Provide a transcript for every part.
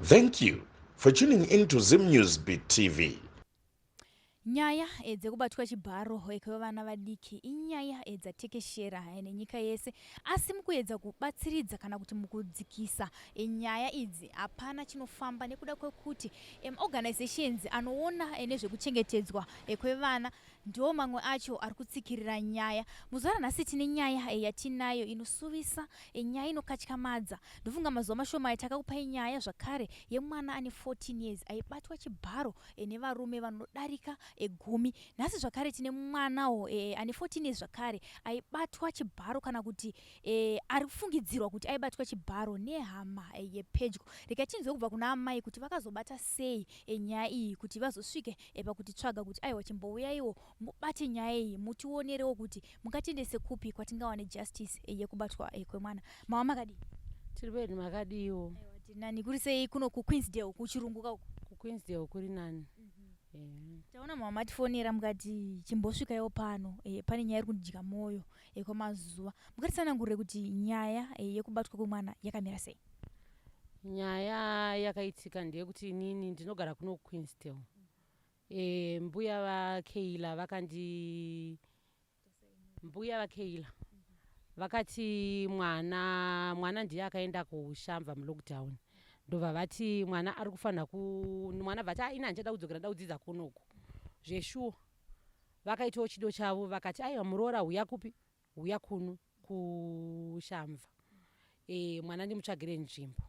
Thank you for tuning in to Zim News Beat TV. Nyaya dzekubatwa chibharo kwevana vadiki inyaya dzatekeshera nenyika yese, asi mukuedza kubatsiridza kana kuti mukudzikisa nyaya idzi hapana chinofamba nekuda kwekuti maorganizations anoona nezvekuchengetedzwa kwevana ndiwo mamwe acho ari kutsikirira nyaya. Muzuva ranhasi tine nyaya yatinayo inosuvisa, nyaya inokatyamadza. Ndofunga mazuva mashoma aya takakupai nyaya zvakare yemwana ane 14 years aibatwa chibharo nevarume vanodarika gumi. Nhasi zvakare tine mwanawo ane 14 years zvakare aibatwa chibharo kana kuti ari kufungidzirwa kuti aibatwa chibharo nehama yepedyo. Rega tinzwe kubva kuna amai kuti vakazobata sei nyaya iyi kuti vazosvike pakutitsvaga kuti aiwa, chimbouyaiwo mubate nyaya iyi, mutionerewo kuti mungatiendese kupi kwatingawane justice yekubatwa kwemwana. Mama, makadii? Tiri pedu, makadiwo? Aiwa, tiri nani. Kuri sei kuno kuQueensdale, kuchirungu kauku? KuQueensdale kuri nani. Taona mama matifonera mukati chimbosvikaiwo pano, pane nyaya iri kundidya mwoyo kwemazuva. Mungatitsanangurire kuti nyaya yekubatwa kwemwana yakamira sei? Nyaya yakaitika ndeyekuti inini ndinogara kuno kuQueensdale. Mbuya vaKeila vakandi, mbuya vaKeila vakati mwana ndiye akaenda kuShamva mulockdown. Ndobva vati mwana ari kufanira ku mwana bvati, "Ah, ini handichada kudzokera, nda kudzidza kunoku." Zveshuwa vakaitawo chido chavo, vakati, "Aiwa muroora, huya kupi, huya kuno kuShamva, mwana ndimutsvagire nzvimbo."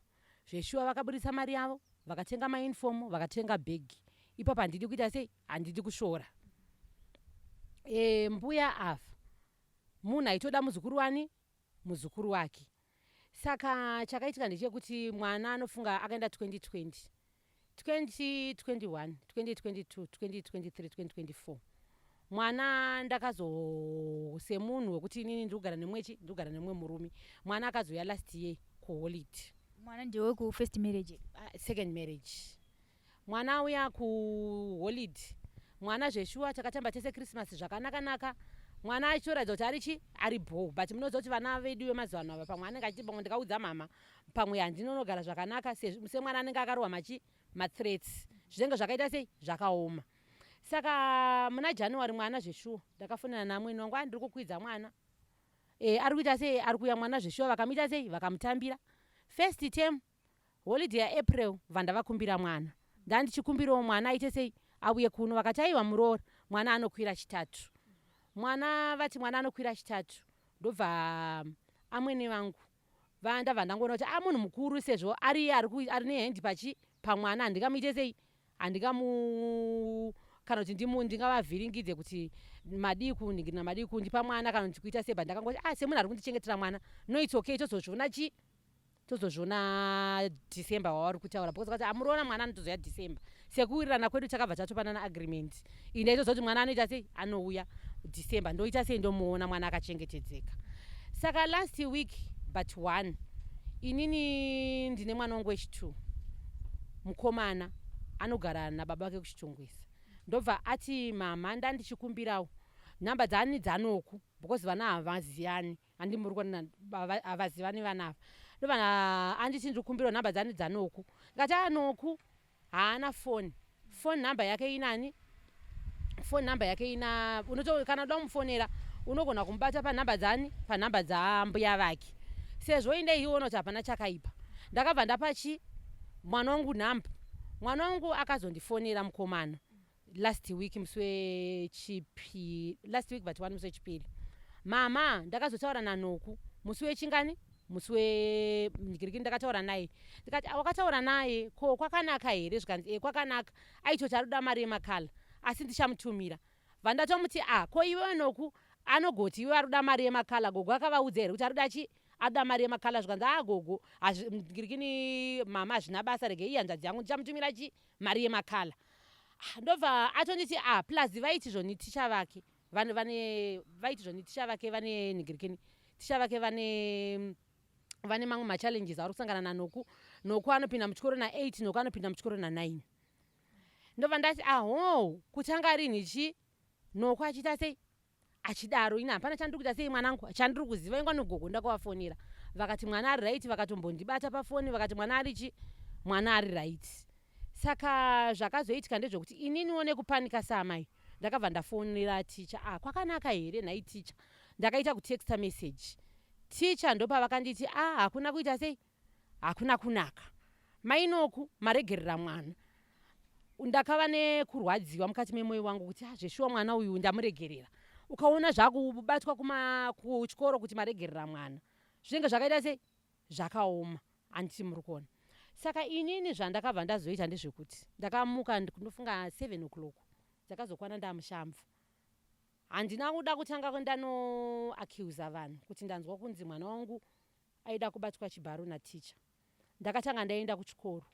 Zveshuwa vakabudisa mari yavo, vakatenga mauniform, vakatenga bhegi. Ipapo handidi kuita sei, handidi kusvora. Mbuya ava munhu aitoda muzukuru wani, muzukuru wake. Saka chakaitika ndechekuti mwana anofunga akaenda 2020, 2021, 2022, 2023, 2024. Mwana ndakazo semunhu wekuti inini ndiri kugara nemwechi, ndiri kugara nemumwe murume. Mwana akazouya last year kuholiday. Mwana ndewe kufirst marriage? Second marriage. Mwana auya kuholiday. Mwana zveshuwa takatamba tese Christmas zvakanaka-naka. Mwana achitoratidza kuti ari chi ari bho, but munoziva kuti vana vedu vemazuva ano ava, pamwe anenge achiti, "Pamwe ndikaudza mama, pamwe handinonogara zvakanaka." Semwana anenge akarohwa machi mathreats, zvinenge zvakaita sei, zvakaoma. Saka muna January mwana zveshuwa ndakafonera namwene wangu, "Ndiri kukwidza mwana, ari kuita sei, ari kuuya mwana." Zveshuwa vakamuita sei, vakamutambira. First term holiday yaApril, bva ndavakumbira mwana, ndandichikumbirawo mwana aite sei, auye kuno. Vakati, "Aiwa muroora, mwana anokwira Chitatu." Mwana vati mwana anokwira Chitatu. Ndobva amwene vangu ndabva ndangoona kuti a munhu mukuru, sezvo ari ari nehand pachi pamwana, handingamuite sei, handingamu kana kuti ndingavavhiringidze kuti madii kuningirina, madii kundipa mwana kana kuti kuita sei. But ndakangoti, "Ah, semunhu ari kundichengetera mwana, no, it's okay, tozozviona chi tozozviona December wavari kutaura," because kati amuroona mwana anotozoya December. Sekuwirirana kwedu takabva tatopanana agreement iyi, ndaitoziva kuti mwana anoita sei, anouya December, ndoita sei, ndomuona mwana akachengetedzeka. Saka last week but one, inini ndine mwana wangu wechi2 mukomana, anogara nababa vake kuChitungwiza. Ndobva ati, "Mama, ndandichikumbirawo nhamba dzani dzaNoku," because vana havaziyani, handimuri kuona, havazivani vana ava. Ndobva anditi, "Ndiri kukumbirawo nhamba dzani dzaNoku." Ndikati, "A, Noku haana foni. Foni nhamba yake inani? Foni nhamba yake ina unoto, kana uda kumufonera unogona kumubata panhamba dzani, panhamba dzambuya vake." Sezvo indeiona kuti hapana chakaipa, ndakabva ndapa chi mwana wangu nhamba. Mwana wangu akazondifonera mukomana last week musi wechipiri, last week but one, musi wechipiri. "Mama, ndakazotaura naNoku musi wechingani, musi wengiriki. Ndakataura naye." Ndikati, "Ah, wakataura naye ko, kwakanaka here?" Zvikanzi, "E, kwakanaka. Aitoti ari kuda mari yemakala, asi ndichamutumira." Vandatomuti, "A, ko iwewe Noku anogoti iwe ari kuda mari yemakala, gogo akavaudza here kuti ari kuda chi ada mari yemakala?" Zvikanzi, "A, gogo, ngirikini mama, hazvina basa, rege iyi hanzvadzi yangu, ndichamutumira chi mari yemakala." Ah, ndobva atonditi, "A, plus vaiti zvoni ticha vake vane vaiti zvoni ticha vake vane nigirikini, ticha vake vane mamwe machallenges avari kusangana naNoku. Noku anopinda muchikoro na8, Noku anopinda muchikoro na9." Ndobva ndati, "Aho, kutanga rinhi chi Noku achiita sei, achidaro? Ini hapana chandiri kuita sei mwanangu, chandiri kuziva ingwa nogogo. Ndakavafonera, vakati mwana ari right, vakatombondibata pafoni, vakati mwana ari chi Mwana ari right. Saka zvakazoitika ndezvekuti ininiwo nekupanika saamai ndakabva ndafonera ticha. Ah, kwakanaka here nhai ticha? Ndakaita kutexta message ticha, ndopavakanditi, ah, hakuna kuita sei, hakuna kunaka, mainoku maregerera mwana. Ndakava nekurwadziwa mukati memwoyo wangu kuti, ah, zveshuwa mwana uyu ndamuregerera. Ukaona zvakubatwa kuchikoro kuti maregerera mwana, zvinenge zvakaita sei, zvakaoma, handiti muri kuona? Saka inini zvandakabva ndazoita ndezvekuti ndakamuka, ndinofunga 7 o'clock dzakazokwana, ndamushamvu. Handina kuda kutanga ndanoaccusa vanhu kuti ndanzwa kunzi mwana wangu aida kubatwa chibharo naticha. Ndakatanga ndaenda kuchikoro,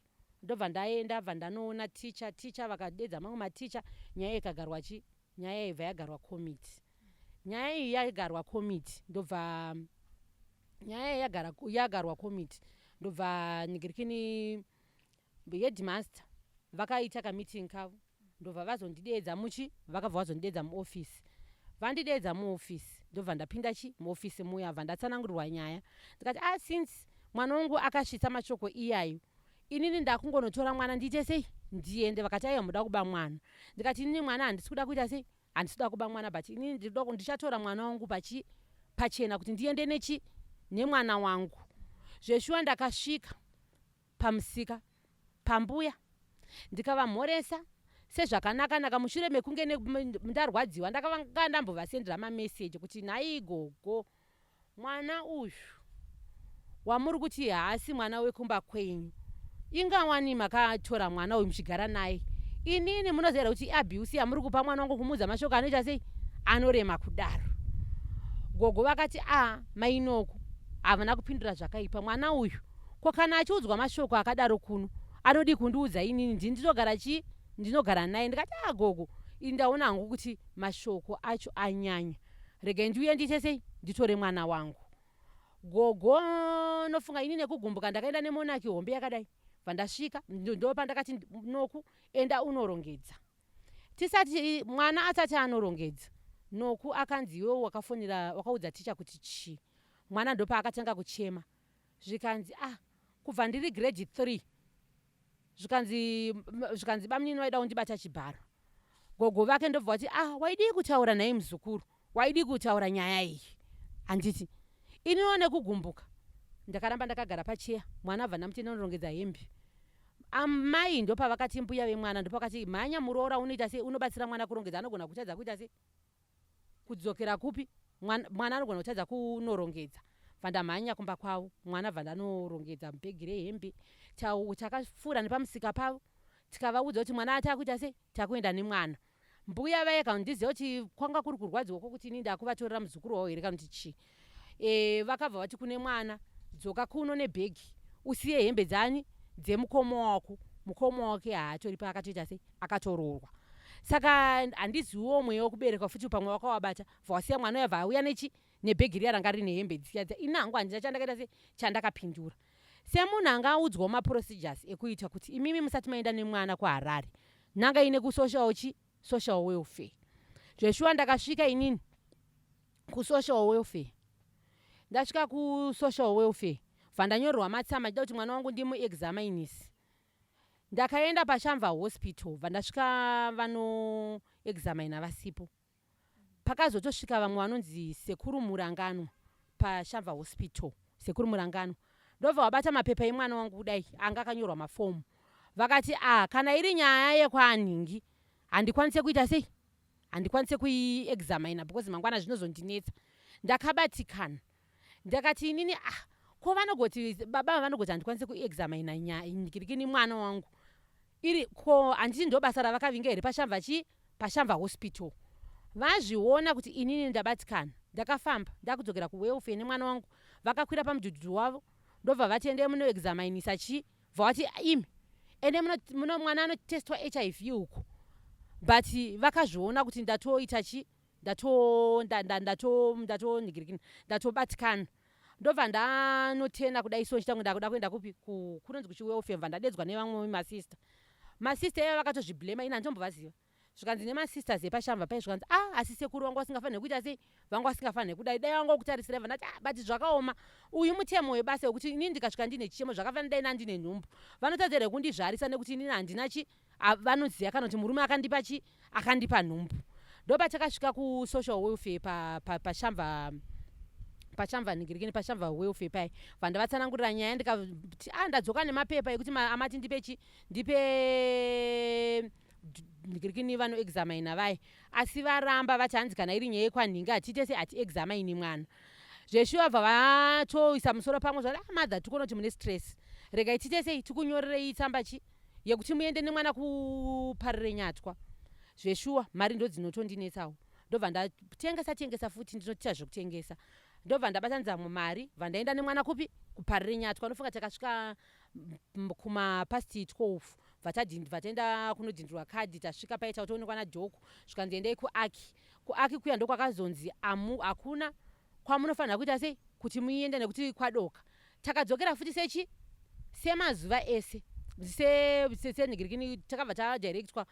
ndobva ndaenda, bva ndanoona ticha. Ticha vakadedza mamwe maticha, nyaya ikagarwa chi nyaya ibva yagarwa komiti. Nyaya iyi yagarwa komiti, ndobva nyaya yagarwa komiti, ndobva nigirikini headmaster vakaita kameeting kavo, ndobva vazondidedza muchi vakabva vazondidedza muofisi. Vandidedza muofisi, ndobva ndapinda chi muofisi muya, bva ndatsanangurirwa nyaya. Ndikati, ah, since mwana wangu akasvitsa mashoko iyayo, inini ndakungonotora mwana, ndiite sei, ndiende. Vakati, aiwa, muda kuba mwana. Ndikati, inini mwana handisi kuda kuita sei, handisi kuda kuba mwana, but inini ndichatora mwana wangu pachena kuti ndiende nechi nemwana wangu. Zveshuwa ndakasvika pamusika pambuya, ndikavamhoresa sezvakanaka-naka. Mushure mekunge ndarwadziwa, ndakavanga ndambovasendera mameseji kuti, nhai gogo, mwana uyu wamuri kuti haasi mwana wekumba kwenyu, ingawani makatora mwana uyu muchigara naye. Inini munoziva kuti abuse yamuri kupa mwana wangu, kumuudza mashoko anoita sei, anorema kudaro. Gogo vakati, a, mainoku havana kupindura zvakaipa. Mwana uyu ko kana achiudzwa mashoko akadaro kuno, anodi kundiudza inini? Ndini ndinogara chii, ndinogara naye. Ndikati, a, gogo, ini ndaona hangu kuti mashoko acho anyanya, regai ndiuye, ndiite sei, nditore mwana wangu. Gogo, nofunga ini nekugumbuka ndakaenda nemonaki hombe yakadai. Vandasvika, ndopandakati, Noku, enda unorongedza. Tisati mwana asati anorongedza, Noku akanzi, iwewo wakafonera, wakaudza ticha kuti chii? Mwana ndopaakatanga kuchema, zvikanzi, ah, kubva ndiri grade 3, zvikanzi bamunini vaida kundibata chibharo. Gogo vake ndobva vati, ah, waidii kutaura nhai muzukuru, waidii kutaura nyaya iyi, handiti? Iniwo nekugumbuka ndakaramba ndakagara pacheya. Mwana abva ndamuti ndinonorongedza hembe. Amai ndopavakati, mbuya vemwana ndopakati, mhanya muroora, unoita sei, unobatsira mwana kurongedza, anogona kutadza kuita sei, kudzokera kupi, mwana anogona kutadza kunorongedza. Bva ndamhanya kumba kwavo, mwana bva ndanorongedza bhegi rehembe. Takapfuura nepamusika pavo, tikavaudza kuti mwana atakuita sei, takuenda nemwana. Mbuya vaya kana ndiziva kuti kwanga kuri kurwadziwa kwokuti ini ndakuvatorera muzukuru wavo here kana kuti chii, vakabva vati kune mwana, dzoka kuno nebhegi, usiye hembe dzani, dzemukoma wako. Mukoma wake haatori paakatoita sei, akatoroorwa. Saka handiziviwo mweya wekuberekwa futi pamwe wakawabata, bva wasiya mwana uya, bva auya nechi nebhegi riya ranga rine hembe dziya dziya. Ini hangu handina chandakaita sei, chandakapindura. Semunhu anga audzwawo maprocedures ekuita kuti imimi musati maenda nemwana kuHarare, nanga ine kusocial chi social welfare. Zveshuwa ndakasvika inini kusocial welfare. Ndasvika kusocial welfare, bva ndanyorerwa matsamba achida kuti mwana wangu ndimuexaminisi. Ndakaenda paShamva Hospital, bva ndasvika vanoexamina vasipo. Pakazotosvika vamwe vanonzi Sekuru Muranganwa paShamva Hospital. Sekuru Muranganwa ndobva vabata mapepa emwana wangu kudai, anga akanyorwa mafomu. Vakati, a, kana iri nyaya yekwaanhingi, handikwanise kuita sei, handikwanise kuiexamina because mangwana zvinozondinetsa. Ndakabatikana. Ndakati inini, ah, ko vanogoti baba vanogoti handikwanise kuexamina nyaya mwana wangu iri, ko handiti ndo basa ravakavinga here paShamva chi paShamva Hospital? Vazviona kuti inini ndabatikana, ndakafamba ndakudzokera kuwelfare nemwana wangu. Vakakwira pamudhudhudhu wavo, ndobva vati, endei munoexaminisa chi. Bva vati, imi ende muno mwana anotestwa HIV uku. But vakazviona kuti ndatoita chi ndato ndato ndatonhigirikini, ndatobatikana. Ndobva ndanotena kudai so, nchiita ndakuda kuenda kupi, kunonzi kuchiwelfare. Bva ndadedzwa nevamwe masista. Masista ivo vakatozviblema, ini handitombovaziva. Zvikanzi nemasisters epashamva pai, zvikanzi, "A, ah, asi sekuru vangu vasingafaniri kuita sei, vanga vasingafaniri kudai, dai vanga kutarisira." Vandati, "Ah, but zvakaoma, uyu mutemo webasa wekuti inini ndikasvika ndine chichemo zvakafanira, dai nandine nhumbu, vanotadza here kundizvarisa? Nekuti inini handina chi vanoziva kana kuti murume akandipa chi akandipa nhumbu." Ndopatakasvika kusocial welfare pashamva, pachamva ningirikini, pashamva welfare pai, vandavatsanangurira nyaya, ndikati, "A, ah, ndadzoka nemapepa ekuti amati ndipe chi ndipe ningirikini vanoexamina vai, asi varamba, vati hanzi kana iri nyaya yekwanhingi hatiite se hatiexamini mwana." Zveshuwa bva vatoisa musoro pamwe, zvati, "Ah, mother, tikuona kuti mune stress, regai tiite sei, tikunyorerei tsamba chi yekuti muende nemwana kuparire nyatwa." Zveshuwa mari ndo dzinotondinetsawo, ndobva ndatengesa tengesa futi, ndinoita zvekutengesa, ndobva ndabatanidza mari, bva ndaenda nemwana kupi? Kuparire nyatwa. Nofunga takasvika kumapast 12, bva taenda kunodhindurwa kadhi. Tasvika paita kutoonekwa nadoc, zvikanzi, "Endai kuaki." Kuaki kuya ndokwakazonzi hakuna kwamunofanira kuita sei kuti muiende nekuti kwadoka. Takadzokera futi sechi semazuva ese senhigirikini, takabva tadirectwa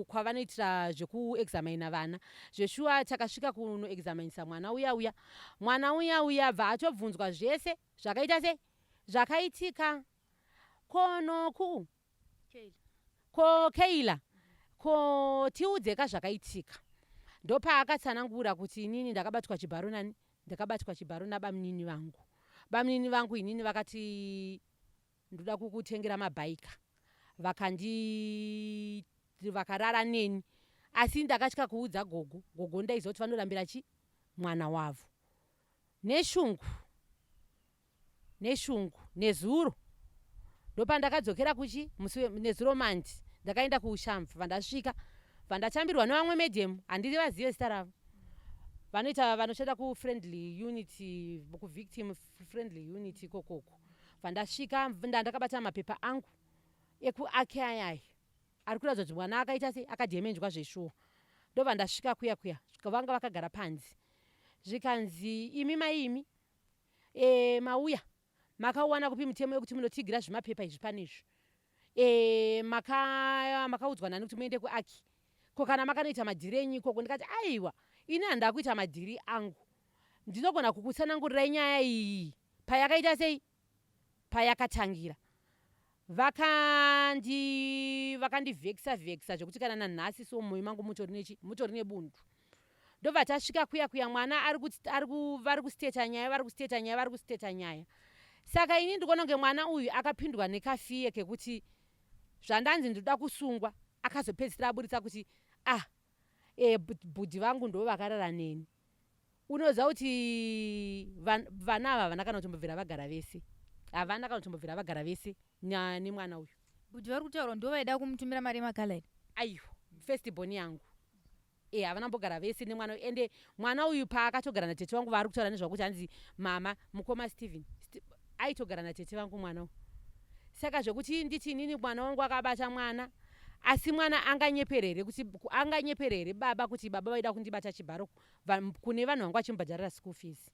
kwavanoitira zvekuexamina vana. Zveshuwa takasvika kunoexaminisa mwana uya uya, mwana uya uya bva atobvunzwa zvese zvakaita sei, zvakaitika konoku ko Keila, ko tiudzeka zvakaitika. Ndopaakatsanangura kuti, "Inini ndakabatwa chibharo nani? Ndakabatwa chibharo nabamunini vangu. Bamunini vangu inini vakati ndoda kukutengera mabhaika, vakandi vakarara neni, asi ndakatya kuudza gogo. Gogo ndaiziva kuti vanorambira chi mwana wavo neshungu neshungu." Nezuro ndopandakadzokera kuchi musi nezuro mandi ndakaenda kuushamvu, vandasvika vandatambirwa nevamwe madam, handiri vazive zita ravo, vanoita vanoshanda kufriendly unit, kuvictim friendly unit ikokoko. Vandasvika ndandakabata mapepa angu ekuake ayaya ari kuratidza kuti mwana akaita sei, akadhemenjwa zveshuwa. Ndobva ndasvika kuya kuya, vanga vakagara panze, zvikanzi, "Imi mai imi, mauya makauwana kupi mutemo wekuti munotigira zvimapepa izvi panezvi? Makaudzwa nani kuti muende kuaki? Ko kana makanoita madhiri enyu ikoko?" Ndikati, "Aiwa, ini handida kuita madhiri angu, ndinogona kukutsanangurirai nyaya iyi payakaita sei, payakatangira." Vakandivhekisa vhekisa zvekuti kana nanhasi so mumwoyo mangu mutori nechi mutori nebundu. Ndobva tasvika kuya kuya, mwana vari kusteta nyaya, vari kusteta nyaya, vari kusteta nyaya. Saka ini ndikuona kunge mwana uyu akapindwa nekafear kekuti zvandanzi ndoda kusungwa, akazopedzisira aburitsa kuti, "Ah, bhudhi vangu ndo vakarara neni." Unoziva kuti vana ava havana kana kutombobvira vagara vese, havana kana kutombobvira vagara vese nemwana uyu. Bhudhi vari kutaurwa ndo vaida kumutumira mari yemakalari? Aiwa, first born yangu. Havana mbogara vese nemwana uyu. Ende mwana uyu paakatogara natete vangu vaari kutaura nezvakuti hanzi mama mukoma Stephen, aitogara natete vangu mwana uyu. Saka zvekuti nditi inini mwana wangu akabata mwana, asi mwana anganyepere here kuti anganyepere here baba kuti baba vaida kundibata chibharo kune vanhu vangu vachimubhadharira school fees?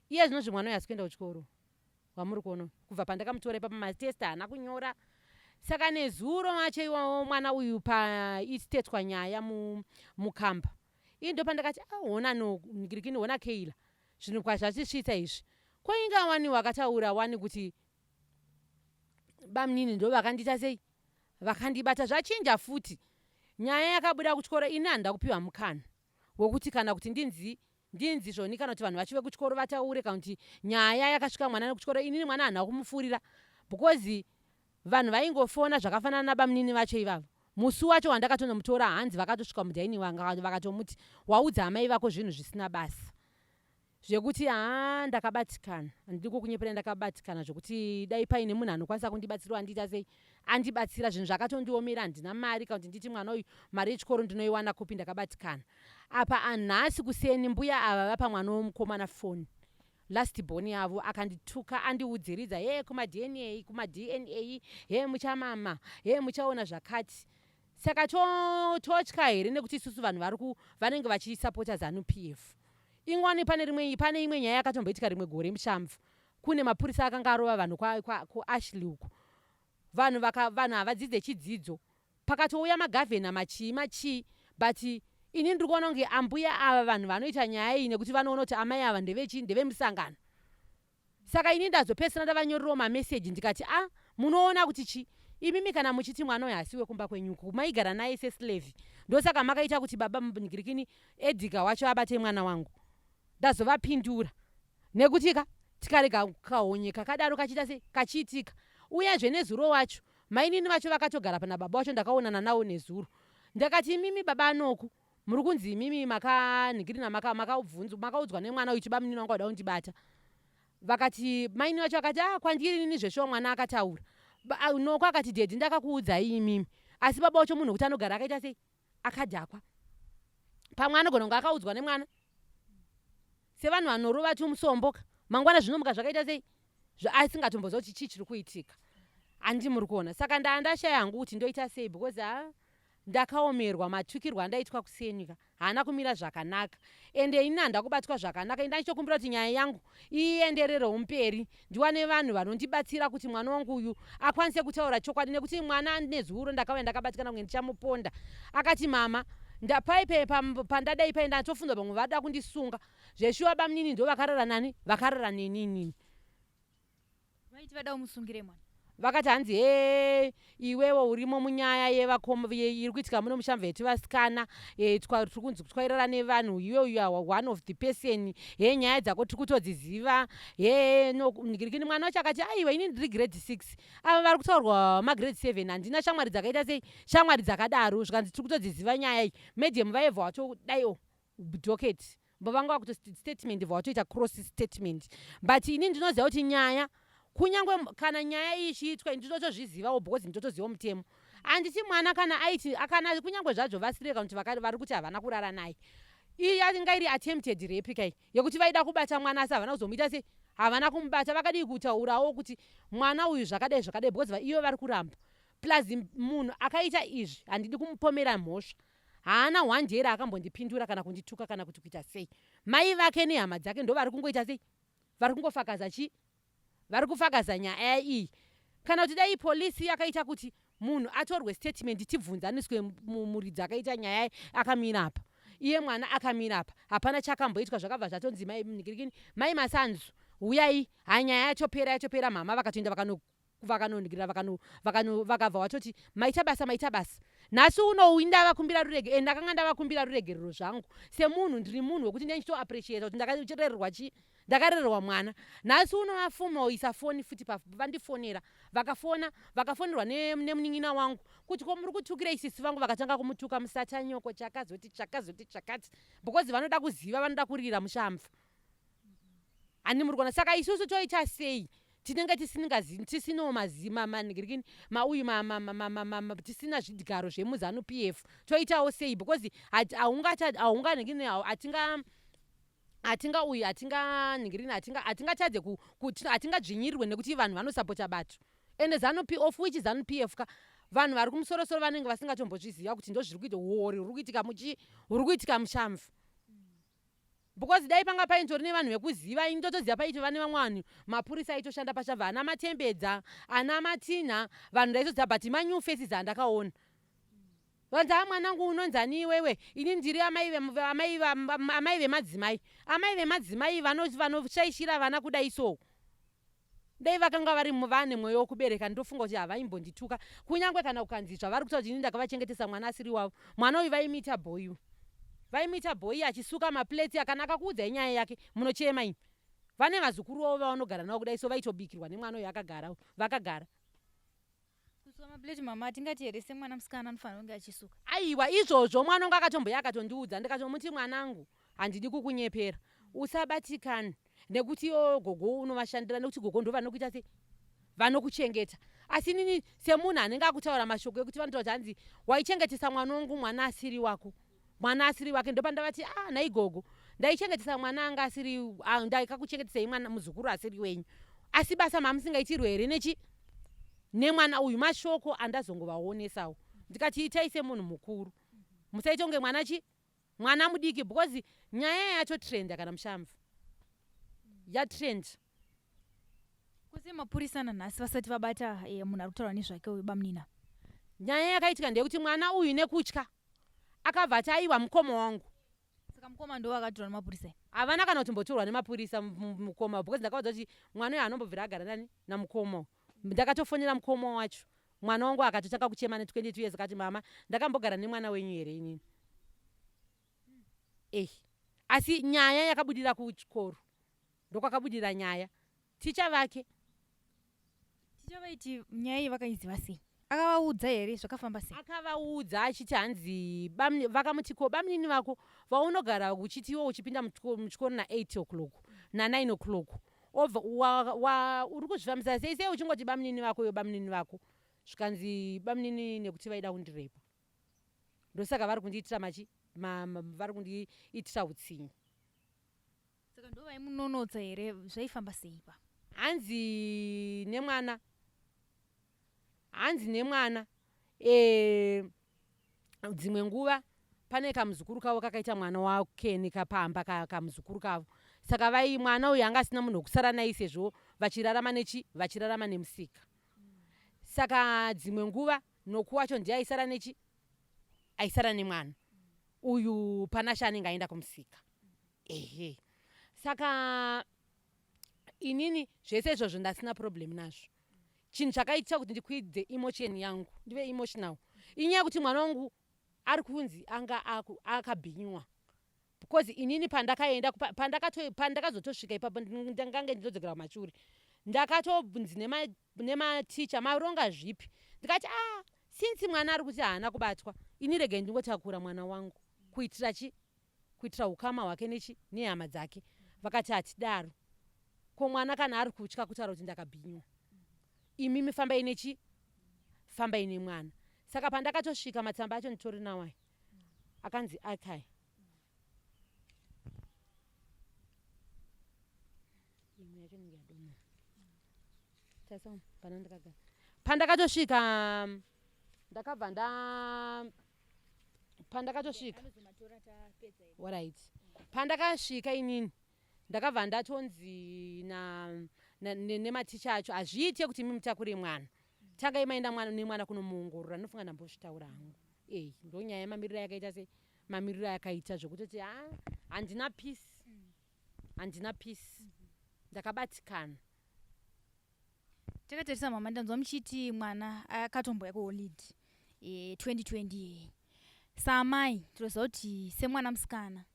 Iye zvinozvi mwana uyu asi kuenda kuchikoro wamuri kuona, kubva pandakamutora ipapo matest haana kunyora. Saka nezuro macho iwawo mwana uyu paistetwa nyaya mukamba, ii ndo pandakati, "Ah, hona no ngirikini, hona Keila, zvinhu kwazvatisvitsa izvi. Ko inga wani wakataura wani kuti bamunini ndo vakandiita sei, vakandibata. Zvachinja futi." Nyaya yakabuda kuchikoro, ini handida kupiwa mukana wekuti kana kuti ndinzi zvoni, kana kuti vanhu vachive kuchikoro vataure, kana kuti nyaya yakasvika mwana nekuchikoro. Inini mwana handina kumufurira because vanhu vaingofona zvakafanana nabamunini vacho ivavo. Musi wacho wandakatonomutora, hanzi vakatosvika mudining, vakatomuti, "Waudza amai vako zvinhu zvisina basa." Zvekuti haa, ndakabatikana, handidi kukunyepera, ndakabatikana zvekuti dai paine munhu anokwanisa kundibatsirawo, andiita sei, andibatsira. Zvinhu zvakatondiomera, handina mari kana kuti nditi mwana uyu mari yechikoro ndinoiwana kupi. Ndakabatikana. Apa anhasi kuseni mbuya ava vapa mwana womukomana foni, last born yavo, akandituka, andiudziridza, "He, kumaDNA, kumaDNA, he, muchamama, he, muchaona zvakati." Saka totya here nekuti isusu vanhu vanenge vachisapota ZANU PF? Ingwani pane imwe nyaya yakatomboitika rimwe gore mushamvu, kune mapurisa akanga arova vanhu kuAshley uko. Vanhu vanhu havadzidze chidzidzo. Pakatouya magavhena machii machii. But ini ndiri kuona kunge ambuya ava vanhu vanoita nyaya iyi nekuti vanoona kuti amai ava ndevechi ndevemusangano. Saka ini ndazopedzisira ndavanyorerawo mameseji ndikati a ah, munoona kuti chi imimi kana muchiti mwana uyu hasi wekumba kwenyuku maigara naye seslave ndosaka makaita kuti baba mngirikini Edgar wacho abate mwana wangu. Ndazovapindura nekuti ka tikarega kahonye kakadaro kachiita sei kachiitika uyezve nezuro wacho mainini vacho vakatogara pana baba wacho ndakaonana nawo nezuro ndakati imimi baba anoku muri kunzi imimi makanhikirina makaudzwa maka nemwana uyu chibamunini wangu wada kundibata vakati mainini vacho vakati ah kwandiri inini zveshuwa mwana akataura ah, noko akati dhedhi ndakakuudzai imimi asi baba wacho munhu wekuti anogara akaita sei akadhakwa pamwe anogona kunge akaudzwa nemwana sevanhu vanorova tumusomboka mangwana zvinomuka zvakaita sei asingatomboziva kuti chii chiri kuitika handi muri kuona saka ndaa ndashaya hangu kuti ndoita sei because ha ndakaomerwa matukirwo andaitwa kuseni ka haana kumira zvakanaka ende ini handa kubatwa zvakanaka ende ndichitokumbira kuti nyaya yangu iendererewo mberi ndiwane vanhu vanondibatsira kuti mwana wangu uyu akwanise kutaura chokwadi nekuti mwana nezuro ndakauya ndakabatikana kunge ndichamuponda akati mama ndapaipe pandadai pai ndatofunga vamwe vada kundisunga zveshuwa bamunini ndo vakarara nani vakarara neni inini Vaiti vada umusungire mwana. Vakati hanzi hee iwewe urimo munyaya yevakoma iri kuitika muno mushamva yetu vasikana e, tiri kunzi twairara nevanhu iwe you are one of the person he nyaya dzako tiri kutodziziva he nogirikini mwana wacho akati aiwa ini ndiri grade 6 ava vari kutaurwa magrade 7 handina shamwari dzakaita sei shamwari dzakadaro zvikanzi tiri kutodziziva nyaya iyi medium vaibva watodaiwo docket vanga vakuto statement vawatoita cross statement but ini ndinoziva kuti nyaya kunyange kana nyaya iyi ichiitwa ndinotozvizivawo because ndinotoziva mutemo handiti mwana kana aiti kana kunyange zvazvo vasiri kana kuti vari kuti havana kurara naye iyi yanga iri attempted rape kai yekuti vaida kubata mwana asi havana kuzomuita sei havana kumubata vakadii kutaurawo kuti mwana uyu zvakadai zvakadai because iyo vari kuramba plus munhu akaita izvi handidi kumupomera mhosva Haana one day raakambondipindura kana kundituka kana kuti kuita sei. Mai vake nehama dzake ndovari kungoita sei? Vari kungofakaza chii? Vari kufakaza nyaya iyi. Kana kuti dai police yakaita kuti munhu atorwe statement tibvunzaniswe muridzi akaita nyaya akamira apa. Iye mwana akamira apa. Hapana chakamboitwa zvakabva zvatonzi mai nigirikini mai Masanzu huyai ha nyaya yatopera yatopera mama vakatoenda vakano vakanonhikirira vakano vakano vakabva watoti maita basa maita basa nhasi uno uyu ndavakumbira rurege and ndakanga ndavakumbira ruregerero zvangu semunhu ndiri munhu wekuti ndichitoappreciata kuti ndakarererwa chii ndakarererwa mwana nhasi uno vafuma oisa foni futi vandifonera vakafona vakafonerwa nemunin'ina wangu kuti ko muri kutukirei sisi vangu vakatanga kumutuka musatanyoko chakazoti chakazoti chakati because vanoda kuziva vanoda kurira mushamva Handi muri kuona saka isusu toita sei tinenge tisingazi tisinawo mazima manhikirikini mauyu tisina zvidyaro zvemuzanu p f toitawo sei because haunganhikini hatinga hatinga uyu hatinganhingirini hatingatadze hatingadzvinyirirwe nekuti vanhu vanosapota bato ende zanu p of which zanu p f ka vanhu vari kumusorosoro vanenge vasingatombozviziva kuti ndozviri kuita huori huri kuitika muchi huri kuitika mushamva Because dai panga paintori nevanhu vekuziva ini ndotoziva paitova nevamwe vanhu mapurisa aitoshanda pashamva ana matembedza ana matinha vanhu ndaitoziva but manew faces andakaona vanzi a mwanangu unonzani iwewe ini ndiri amai vemadzimai amai vemadzimai vanoshaishira vana kudai so Dai vakanga vari vane mweya wokubereka ndofunga kuti havaimbondituka kunyange kana kukanzi zvavari kutaura kuti ini ndakavachengetesa mwana asiri wavo. Mwana uyu vaimuita bhoyi uyu. Vaimuita bhoyi achisuka maplates kana akakuudzai nyaya yake munochema imi. Vane vazukuru vavo vavanogara navo kudai so vaitobikirwa nemwana uyu akagara vakagara. Kusuka maplate mama tingati here semwana musikana anofanira kunge achisuka? Aiwa izvozvo mwana wangu akatomboya akatondiudza ndikatomuti mwanangu handidi kukunyepera usabatikane nekuti iwo gogo unovashandira nekuti gogo ndovanokuita sei vanokuchengeta asi inini semunhu anenge akutaura mashoko ekuti vanotaura kuti hanzi waichengetesa mwana wangu mwana asiri wako mwana asiri wake ndopandavati ah nhai gogo ndaichengetesa mwana anga asiri ah, ndakakuchengetesai mwana muzukuru asiri wenyu asi basa mamusingaitirwe here nechi nemwana uyu mashoko andazongovaonesawo ndikati itai semunhu mukuru musaite kunge mwana chi mwana mudiki because nyaya yacho trenda kana mushamvu yatrend Kose mapurisa nanhasi vasati vabata eh, munhu ari kutaura nezvake uyu bamunina. Nyaya yakaitika ndeyekuti mwana uyu nekutya Akabva ati aiwa mukoma wangu. Saka mukoma ndo vakatorwa nemapurisa? Havana kana kutombotorwa nemapurisa mukoma, because ndakaudza kuti mwana uyo anombobvira agara nani namukoma. Ndakatofonera mukoma wacho, mwana wangu akatotanga kuchema ne22 years, akati mama, ndakambogara nemwana wenyu here inini? Eh, asi nyaya yakabudira kuchikoro, ndokwakabudira nyaya, ticha vake. Ticha vaiti nyaya iyi vakaiziva sei? Akavaudza here? Zvakafamba sei? Akavaudza achiti hanzi vakamuti ko bamunini vako vaunogara uchiti iwe uchipinda muchikoro na8 o'clock, na9 o'clock, obva uri kuzvifambisa sei sei uchingoti bamunini vako, iwe bamunini vako? Zvikanzi bamunini nekuti vaida kundirepa, ndosaka vari kundiitira machi vari kundiitira utsinye. Saka ndo vaimunonotsa here? Zvaifamba sei pa? Hanzi nemwana, dzimwe nguva pane kamuzukuru kavo kakaita mwana wake nekapamba kamuzukuru kavo, saka vai mwana uyu anga asina munhu wekusara naye sezvo vachirarama nechi vachirarama nemusika. Saka dzimwe nguva Noku wacho ndiye aisara nechi aisara nemwana uyu, Panashe anenge aenda kumusika. Ehe, saka inini zvese izvozvo ndasina problem nazvo. Chinhu chakaita kuti ndikwidze emotion yangu, ndive emotional, inyaya yekuti mwana wangu ari kunzi anga akabhinywa, because inini pandakaenda pandakazotosvika ipapo, ndangange ndinodzokera kumashure, ndakatonzi nematicha, maronga zvipi? Ndikati a since mwana ari kuti haana kubatwa, ini regai ndingotakura mwana wangu kuitira chi kuitira ukama hwake nechi nehama dzake. Vakati hatidaro, ko mwana kana ari kutya kutaura kuti ndakabhinywa, imimi fambai nechi fambai nemwana. Saka pandakatosvika, matsamba acho nditori nawo aya akanzi akai imwe yacho inenge yadonha. Tarisa pana ndakagara. Pandakatosvika, ndakabva nda pandakatosvika, alright, pandakasvika inini ndakabva ndatonzi nematicha acho, hazviite kuti imi mutakure mwana, tangai maenda mwana nemwana kunomuongorora. Ndinofunga ndambozvitaura hangu. Ei, ndonyaya yemamiriro yakaita sei, mamiriro ayakaita, zvekutoti ha, handina peace, handina peace, ndakabatikana. Takatarisa mama, ndanzwa muchiti mwana akatomboya kuholiday 2020. Saamai tinoziva kuti semwana musikana,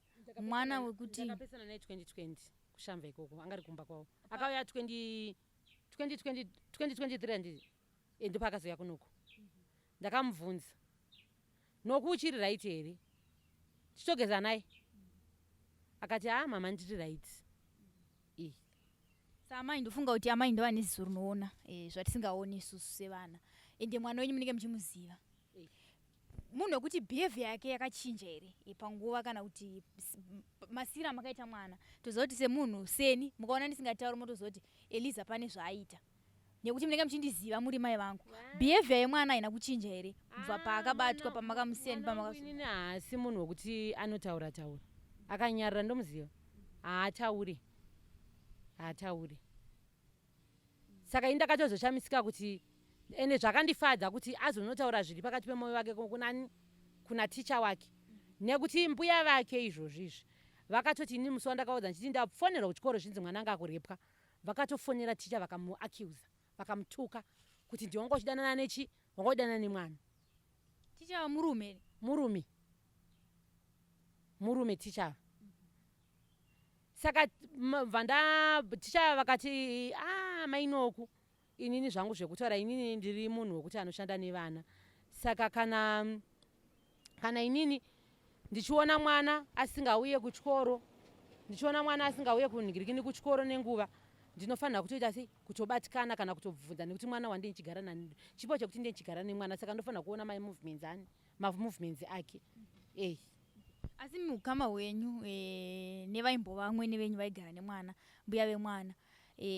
mwana wekuti Ndakapesana naye 2020 kuShamva ikoko, anga ari kumba kwavo. Akauya 20 2020 2023, handiti? Ndopaakazouya kunoku. Ndakamubvunza, "Noku, uchiri right here? Tichitogeza naye?" Akati, "Ha, mama, ndiri right." Saamai ndofunga kuti amai ndova neziso rinoona zvatisingaoni isusu sevana, ende mwana wenyu munenge muchimuziva. Munhu wekuti behavior yake yakachinja here panguva, kana kuti masiro amakaita mwana? Toziva kuti semunhu seni, mukaona ndisingatauri, motoziva kuti Eliza pane zvaaita, nekuti munenge muchindiziva, muri mai vangu. Behavior yemwana haina kuchinja here kubva paakabatwa, pamakamusiya nepamaka? Inini haasi munhu wekuti anotaura taura, akanyarara, ndomuziva, haatauri, haatauri. Saka ini ndakatozoshamisika kuti, ende zvakandifadza kuti azonotaura zviri pakati pemwoyo wake kunani, kuna ticha wake, nekuti mbuya vake izvozvi izvi vakatoti, ini musi wandakaudza ndichiti ndafonerwa kuchikoro zvinzi mwana anga akurepwa, vakatofonera ticha, vakamuaccusa, vakamutuka kuti ndiwe wanga uchidanana nechi wanga uchidanana nemwana. Ticha murume? Murume, murume ticha. Saka vanda ticha vakati, "A, mainoku, inini zvangu zvekutaura, inini ndiri munhu wekuti anoshanda nevana, saka kana inini ndichiona mwana asingauye kuchikoro, ndichiona mwana asingauye kunhingirikini kuchikoro nenguva, ndinofanira kutoita sei, kutobatikana kana kutobvunza, nekuti mwana wandee ndichigara nani, chipo chekuti ndee ndichigara nemwana, saka ndofanira kuona mamovements ani, mamovements ake." Ei. Asi muukama hwenyu nevaimbova vamwene venyu vaigara nemwana, mbuya vemwana,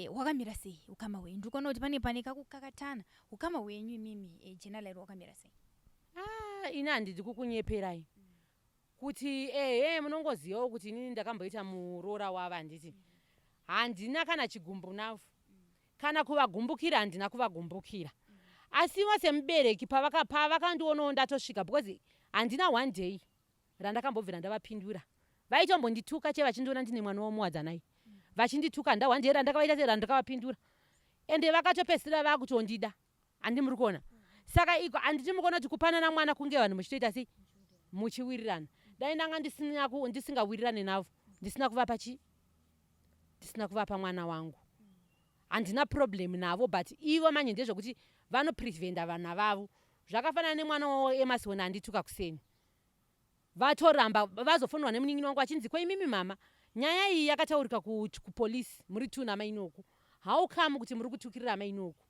hwakamira sei ukama hwenyu? Ndiri kuona kuti pane kakukakatana. Ukama hwenyu imimi generally hwakamira sei? Ah, ini handidi kukunyeperai kuti ehe, munongozivawo kuti inini ndakamboita muroora wavo, handiti? Handina kana chigumbu navo, kana kuvagumbukira handina kuvagumbukira. Asi ivo semubereki, pavakandionawo ndatosvika, because handina one day. Randakambobvira ndavapindura. Vaitombondituka che vachindiona ndine mwana wamuwadzanai. Vachindituka ndahwandera randakavaita sei randakavapindura. Ende vakatopedzisira vakutondida. Handi muri kuona? Saka iko handiti mukuona kuti kupanana mwana kunge vanhu muchitoita sei? Muchiwirirana. Dai ndanga ndisina ndisingawirirane navo, ndisina kuvapa chi ndisina kuvapa mwana wangu. Handina problem navo but ivo manje ndezvekuti vanopreventa vana vavo. Zvakafanana nemwana wavo Emerson andituka kuseni. Vatoramba vazofonerwa nemunin'ina wangu achinzi ko imimi mama nyaya iyi yakataurika kupolice muri two namainoku how come kuti muri kutukirira amainoku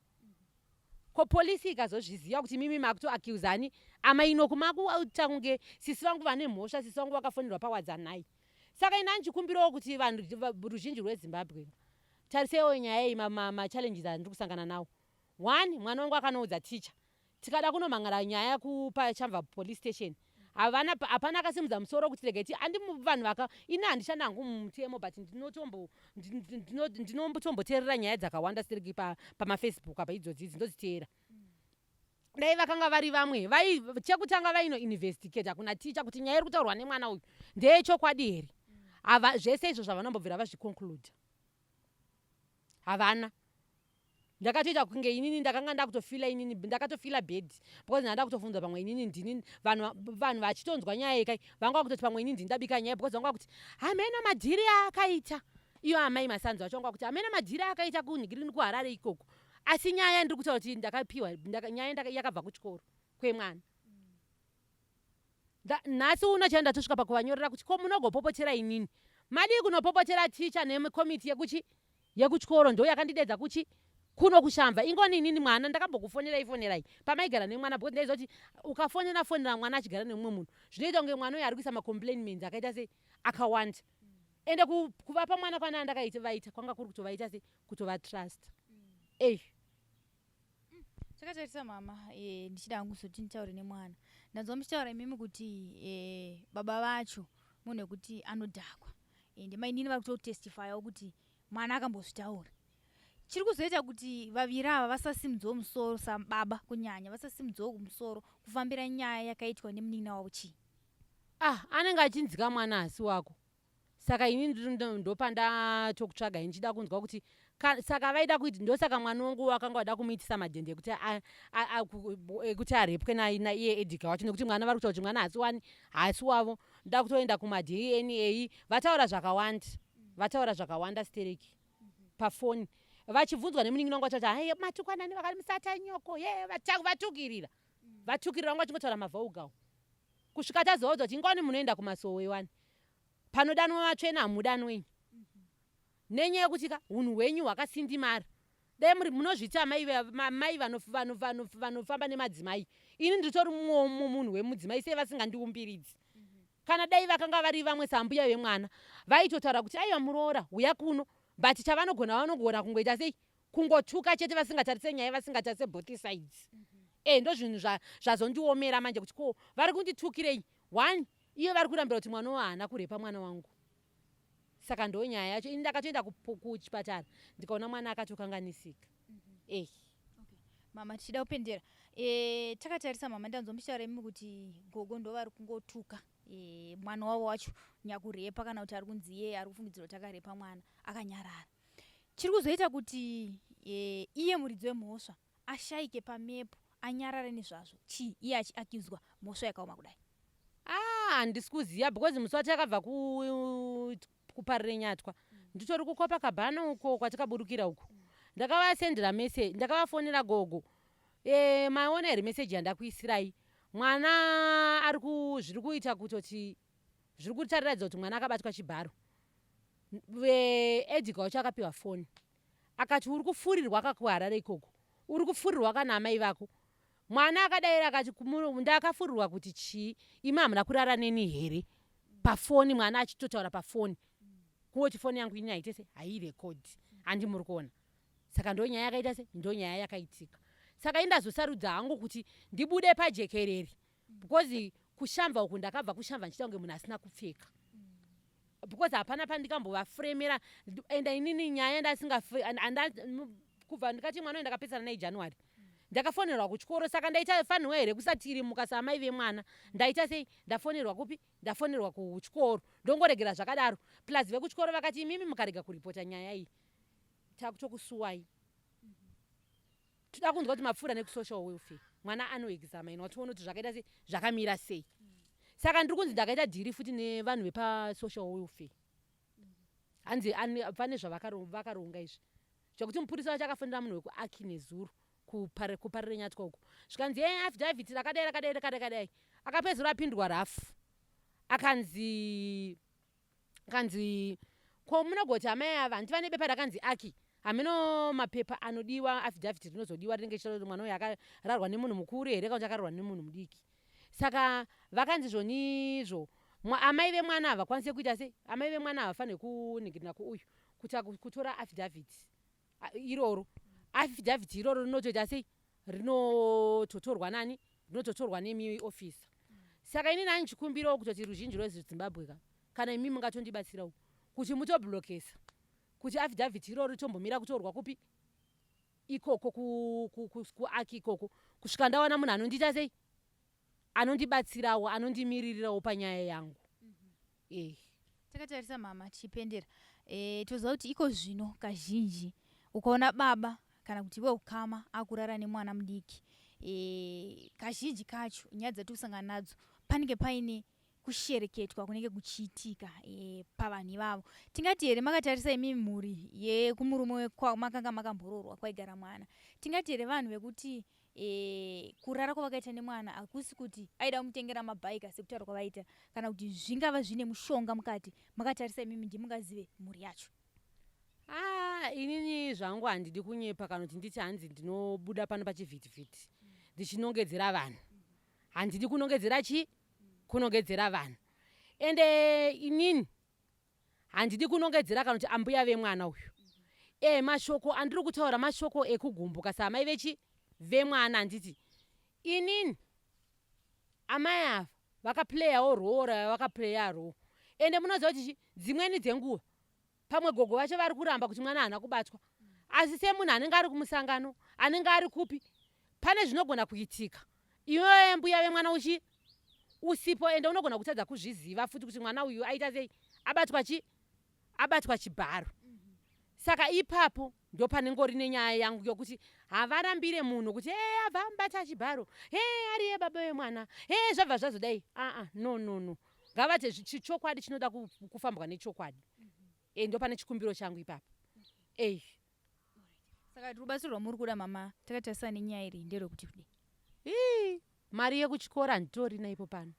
ko polisi ikazozviziva kuti mimi makutoaccusa ani amainoku makuita kunge sisi vangu vane mhosva sisi vangu vakafonerwa pawadzanai saka ini andichikumbirawo kuti vanhu ruzhinji rwezimbabwe tariseiwo nyaya iyi machallenges andiri kusangana nawo one mwana wangu akanoudza ticha tikada kunomhan'ara nyaya kupachamva police station havana hapana akasimudza musoro kuti regai ti andi vanhu vaka ini handishanda hangu mumutemo but ndinotomboteerera nyaya dzakawanda siriki pamafacebook apa idzodzi idzi ndodziteera dai vakanga vari vamwe vai chekutanga vainoinvestigata kuna ticha kuti nyaya iri kutaurwa nemwana uyu ndeyechokwadi here hava zvese izvo zvavanombobvira vazviconclude havana ndakatoita kunge inini ndakanga ndakutofila inini ndakatofila bad because ndanga ndakutofunza pamwe inini ndini vanhu vanhu vachitonzwa nyaya yekai vanga vakutoti pamwe inini ndini ndabika nyaya because vanga vakuti hamena madhiri aakaita iyo amai masanzo vacho vanga vakuti hamena madhiri aakaita kunhigirini kuharare ikoko asi nyaya ndiri kutaura kuti ndakapiwa nyaya yakabva kuchikoro kwemwana Nhasi uno chaiyo ndatosvika pakuvanyorera kuti ko munogopopotera inini madii kunopopotera ticha nekomiti yekuchi yekuchikoro ndo yakandidedza kuchi kuno kushamva ingoni inini mwana ndakambokufonerai fonerai pamaigara nemwana because ndaiziva kuti ukafonera fonera mwana achigara nemumwe munhu zvinoita kunge mwana uyo ari kuisa macomplainments akaita sei akawanda ende kuvapa mwana kwana andakaita vaita kwanga kuri kutovaita sei kutovatrust ei Takatarisa mama e, ndichida hangu kuzoti nditaure nemwana. Ndanzwa muchitaura imimi kuti e, baba vacho munhu wekuti anodhakwa ende mainini vari kutotestifyawo kuti mwana akambozvitaura. Chiri kuzoita kuti vaviri ava vasasimudzewo musoro sababa kunyanya vasasimudzewo kumusoro kufambira nyaya yakaitwa nemunin'ina wavo chii? Ah, anenge achinzika mwana asi wako. Saka ini ndopandatokutsvagai ndichida kunzwa kuti saka vaida kuiti ndosaka mwana wangu wakanga wada kumuitisa madhende ekuti ekuti arepwe naiye Edgar wacho nekuti mwana vari kutaura kuti mwana haasi wani haasi wavo ndoda kutoenda kumaDNA vataura zvakawanda vataura zvakawanda stereki pafoni vachibvunzwa nemunin'ina wangu vachati haye matukwanani vakati musatanyoko ye vatukirira vatukirira vanga vachingotaura mavhaugawo kusvika tazovaudza kuti ingwani munoenda kumasowe wani panodanwa vatsvene hamudanwe nenyaya yekuti ka hunhu hwenyu hwakasindimara dai muri munozviti amai mai vanofamba nemadzimai ini nditori mumwe munhu wemudzimai sei vasingandiumbiridzi kana dai vakanga vari vamwe sambuya vemwana vaitotaura kuti aiwa muroora huya kuno but chavanogona vanogona kungoita sei kungotuka chete vasingatarise nyaya vasingatarise both sides mm -hmm. E ndozvinhu zvazondiomera manje kuti ko vari kunditukirei one iye vari kurambira kuti mwana uwo haana kurepa mwana wangu saka ndo nyaya yacho ini ndakatoenda kuchipatara ndikaona mwana akatokanganisika mm -hmm. eh. Okay. Mama tichida kupendera e, takatarisa mama ndanzwa muchitaura imi kuti gogo ndo vari kungotuka e, mwana wavo wacho nyakurepa kana kuti ari kunzi iye ari kufungidzirwa kuti akarepa mwana akanyarara chiri kuzoita kuti e, iye muridzi wemhosva ashaike pamepu anyarare nezvazvo chii iye achiakizwa mhosva yakaoma kudai? Ah, handisi kuziva because musi watakabva kuparirenyatwa nditori kucopacabana uko kwatakaburukira uko ndakavasendera message ndakavafonera gogo e, maona here message yandakuisirai mwana ari zviri kuita kutoti zviri kutariradza kuti mwana akabatwa chibharo Edgar wacho akapiwa foni akati uri kufurirwa ka kuharare ikoko uri kufurirwa kana amai vako mwana akadaira akati ndakafurirwa kuti chii imi hamuna kurara neni here pafoni mwana achitotaura pafoni kungoti foni yangu ini haite se hairekodhi handi muri kuona saka ndo nyaya yakaita se ndo nyaya yakaitika saka indazosarudza hangu kuti ndibude pajekerere because kushamba uku ndakabva kushamba ndichiita kunge munhu asina kupfeka because hapana pandikambovafuremera enda inini nyaya ndasinga kubva ndikati mwana uyu ndakapesana naye january. Ndakafonerwa kuchikoro, saka ndaita fanirwa here kusatirimuka saamai vemwana? Ndaita sei? Ndafonerwa kupi? Ndafonerwa kuchikoro, ndongoregera zvakadaro. Plus vekuchikoro vakati imimi mukarega kuripota nyaya iyi takutokusuwai. Toda kunzwa kuti mapfuura nekusocial welfare, mwana anoexaminwa, tione kuti zvakaita sei, zvakamira sei. Saka ndiri kunzi ndakaita dhiri futi nevanhu vepasocial welfare. Hanzi pane zvavakaronga izvi zvekuti mupurisa wacho akafonera munhu wekuaki nezuro kuParirenyatwa uko, zvikanzi e affidavit rakadai rakadai rakadai rakadai. Akapedzisira apindwa rafu, akanzi kanzi ko munogoti amai ava handiti vane bepa rakanzi aki hameno mapepa anodiwa, affidavit rinozodiwa rinenge richitaura kuti mwana uyu akararwa nemunhu mukuru here kana kuti akararwa nemunhu mudiki. Saka vakanzi zvonizvo amai vemwana havakwanise kuita sei, amai vemwana havafaniri kuningirina kuuyu kuti kutora affidavit iroro. Affidavit iroro rinotoita sei? Rinototorwa nani? Rinototorwa nemi officer. Saka inini handichikumbirawo kutoti ruzhinji rweZimbabwe ka, kana imi mungatondibatsirawo kuti mutoblokesa kuti affidavit iroro ritombomira kutorwa kupi ikoko kuaki ikoko kusvika ndawana munhu anondiita sei, anondibatsirawo, anondimiririrawo panyaya yangu. Eh. Takatarisa mama, tichipendera, toziva kuti iko zvino kazhinji ukaona baba kana kuti weukama akurara nemwana mudiki, kazhinji kacho nyaya dzatiri kusangana nadzo panenge paine kushereketwa kunenge kuchiitika pavanhu ivavo. Tingati here makatarisa imi mhuri yekumurume makanga makambororwa kwaigara mwana, tingati here vanhu vekuti kurara kwavakaita nemwana hakusi kuti aida kumutengera mabhaika sekutaura kwavaita, kana kuti zvingava zvine mushonga mukati? Makatarisa imimi, ndimungazive mhuri yacho. Ah, inini zvangu handidi kunyepa kana kuti nditi hanzi ndinobuda pano pachivhitivhiti ndichinongedzera vanhu. Handidi kunongedzera chi kunongedzera vanhu, ende inini handidi kunongedzera kana kuti ambuya vemwana uyu. Mashoko andiri kutaura mashoko ekugumbuka saamai vechi vemwana. Handiti inini amai ava vakapleyawo role ravakapleya role, ende munoziva kuti chi dzimweni dzenguva pamwe gogo vacho vari kuramba kuti mwana haana kubatwa, asi semunhu anenge ari kumusangano, anenge ari kupi, pane zvinogona kuitika iwewe mbuya vemwana uchi usipo, ende unogona kutadza kuzviziva futi kuti mwana uyu aita sei, abatwa chi abatwa chibharo. Saka ipapo ndo panengori nenyaya yangu yokuti havarambire munhu kuti e abva amubata chibharo, e ariye baba vemwana, e zvabva zvazodai. Aa, no, no, no, ngavati chokwadi chinoda kufambwa nechokwadi. Ndo pane chikumbiro changu ipapo, ei. Saka rubatsiro rwamuri kuda mama, takatarisa nenyaya iri, nderwekuti kudii? Ii, mari yekuchikoro handitorina ipo pano,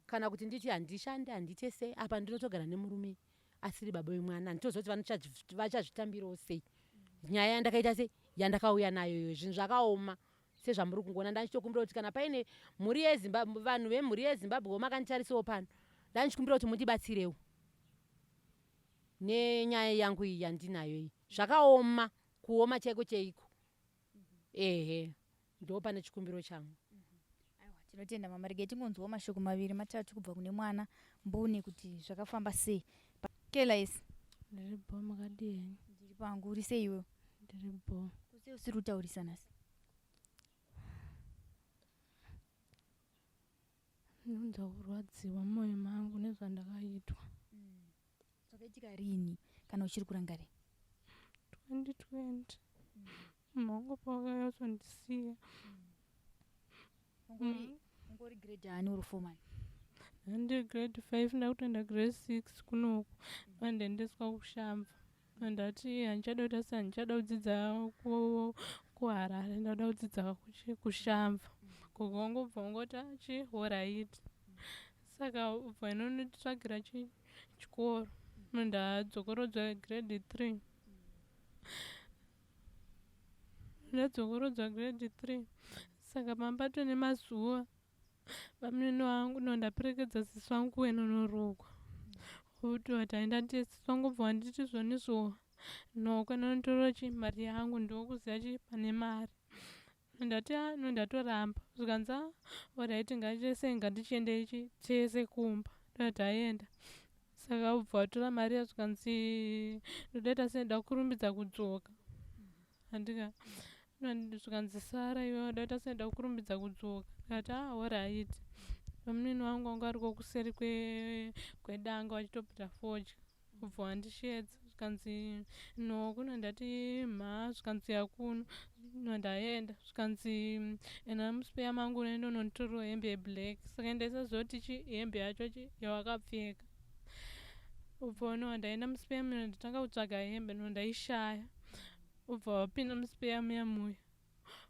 kana kuti nditi handishandi, handiite sei. Apa ndinotogara nemurume asiri baba vemwana. Handitoziva kuti vachazvitambirawo sei nyaya yandakaita sei, yandakauya nayo iyo. Zvinhu zvakaoma sezvamuri kungoona. Ndandichitokumbira kuti kana paine mhuri yeZimbabwe, vanhu vemhuri yeZimbabwe makanditarisawo pano, ndandichikumbira kuti mundibatsirewo nenyaya yangu iyi yandinayo iyi. Zvakaoma, kuoma chaiko chaiko. Ehe, ndo pane chikumbiro changu. Aiwa, tinotenda mama. Regai tingonzwawo mashoko maviri matatu kubva kune mwana mbune kuti zvakafamba sei. Kela isi. Ndiri bho, makadii henyu? Ndiri pangu, uri sei iwewe? Ndiri bho. Kusei usiri kutaurisa nhasi? Ndinonzwa kurwadziwa mumwoyo mangu nezvandakaitwa. Zvakaitika rini kana uchiri kurangarira? 2020 mhango pakanyatsoндisiya. Ungori grade ani, uri form ani? Ndandiri grade 5, ndakutoenda grade 6 kunoku. Vandiendeswa kuShamva. Ndati handichada kuita se handichada kudzidza kuHarare, ndauda kudzidza kuShamva. Gogo wangu ubva ungoti achi alright, saka ubva inonditsvagira chikoro, ndadzokorodzwa grade 3, ndadzokorodzwa grade 3. Saka pambato nemazuva vamunini vangu no ndaperekedza sisi vangu kuenonorukwa kuti vataenda ndiye sisi vangu bva vanditi zvonizvo no kana notora chi mari yangu, ndokuziva chi pane mari. Ndati a no, ndatoramba. Zvikanzi a alright, ngatichese ngatichiendei chi tese kumba. Ndati aenda, saka ubva watora mari iya. Zvikanzi ndodaita sei, ndakurumbidza kudzoka, handika. Zvikanzi sara iwe wada kuita sei ndoda kukurumbidza kudzoka. Ndikati ah horaiti. Bamunini vangu vanga variko kuseri kwedanga vachitoputa fodya. Kubva wandisheedza zvikanzi no kuno ndati mha zvikanzi yakuno no ndaenda zvikanzi enda muspeya mangu unoenda unonditorerawo hembe yeblack saka ndaisaziva kuti chi hembe yacho chi yawakapfeka ubva unowa ndaenda muspeya muya ndatanga kutsvaga hembe no ndaishaya ubva wapinda muspeya muya muya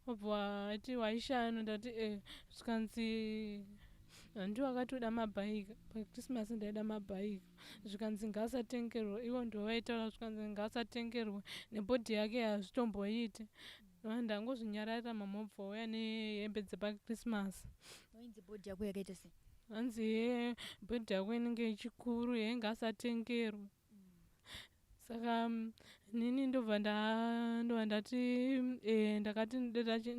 Wobva wati waishaya ndati eh zvikanzi handi wakati uda mabhaika pachristmas ndaida mabhaika zvikanzi ngaasatengerwe ivo ndivo vaitaura zvikanzi ngaasatengerwe nebhodhi yake hazvitomboite ndangozvinyararira mama wobva wauya nehembe dzepachristmas. Wainzi bhodhi yako yakaita sei? Hanzi hee bhodhi yako inenge ichikuru hee ngaasatengerwe. Saka nini ndobva ndobva ndati eh, ndakati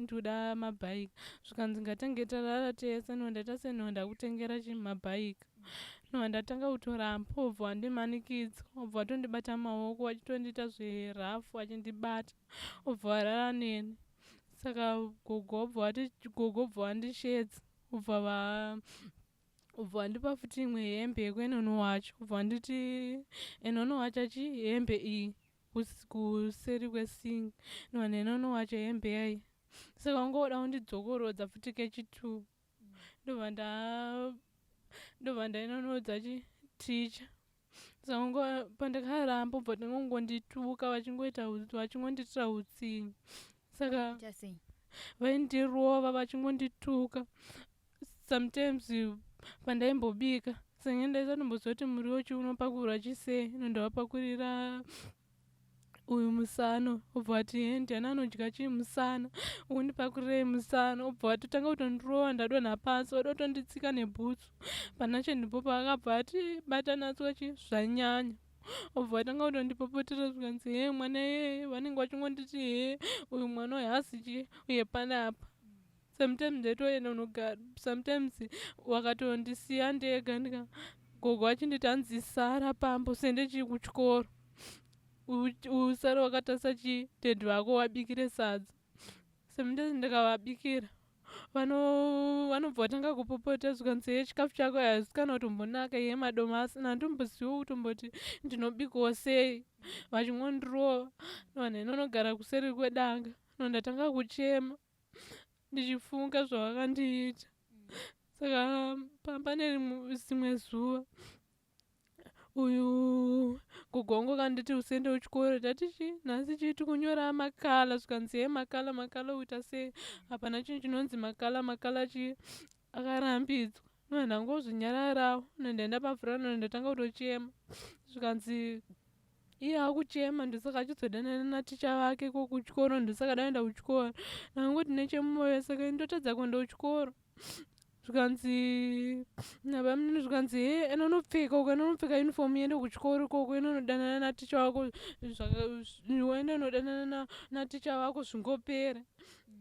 ndoda mabhaika zvikanzi ngatenge tarara tese no ndaita sei no ndakutengera chi mabhaika no ndatanga kutoramba wobva wandimanikidza wobva watondibata maoko wachitondiita zverafu wachindibata wobva warara neni saka gogo wobva wati gogo wobva wandishedza wobva va Ubva wandipa futi imwe hembe yekuenonowacha ubva wanditi enonowacha chi hembe iyi kuseri kwesink ndobva ndaenonowacha hembe yayi saka wanga woda kundidzokorodza futi kechitwo ndobva nda ndobva ndainonoudza chi ticha saka wanga pandakaramba ubva watanga kungondituka vachingoita vachingondiitira hutsinye saka vaindirova vachingondituka Sometimes pandaimbobika senge ndaisatomboziva kuti muriwo chi unopakurwa chisei ino ndavapakurira uyu musana obva wati he ndiani anodya chii musana undipakurirei musana obva watotanga kutondirova ndadonha pasi wada kutonditsika nebhutsu panache ndipo paakabva ati bata natswa chi zvanyanya obva watanga kutondipopotera zvikanzi he mwana iyeye vanenge vachingonditi he uyu mwana uyu haasi chi uye panapa Sometimes ndaitoenda unogara sometimes wakatondisiya ndega ndika gogo vachinditi hanzi sara pamba usiende chii kuchikoro usare wakatarisa chii dad vako wabikire sadza sometimes ndikavabikira vanobva vatanga kupopota zvikanzi hee chikafu chako hazisi kana kutombonaka hee madomasi handitomboziviwo kutomboti ndinobikawo sei vachingondirova vanhu inonogara kuseri kwedanga nondatanga kuchema ndichifunga zvavakandiita saka pane rimwe zuva uyu gogo wangu akanditi usiende kuchikoro tati chi nhasi chii tikunyora makala zvikanzi he makala makala kuita sei hapana chinhu chinonzi makala makala chii akarambidzwa no ndangozvinyararawo no ndaenda pavhurano ndatanga kutochema zvikanzi iye akuchema ndosaka achizodanana naticha vake ko kuchikoro ndosaka daenda kuchikoro ndangoti nechemumoyo saka ndotadza kuenda kuchikoro zvikanzi nabamunini zvikanzi he ena unopfeka uko ena unopfeka uniform iende kuchikoro ikoko ena unodanana naticha wako uende unodanana naticha vako zvingopera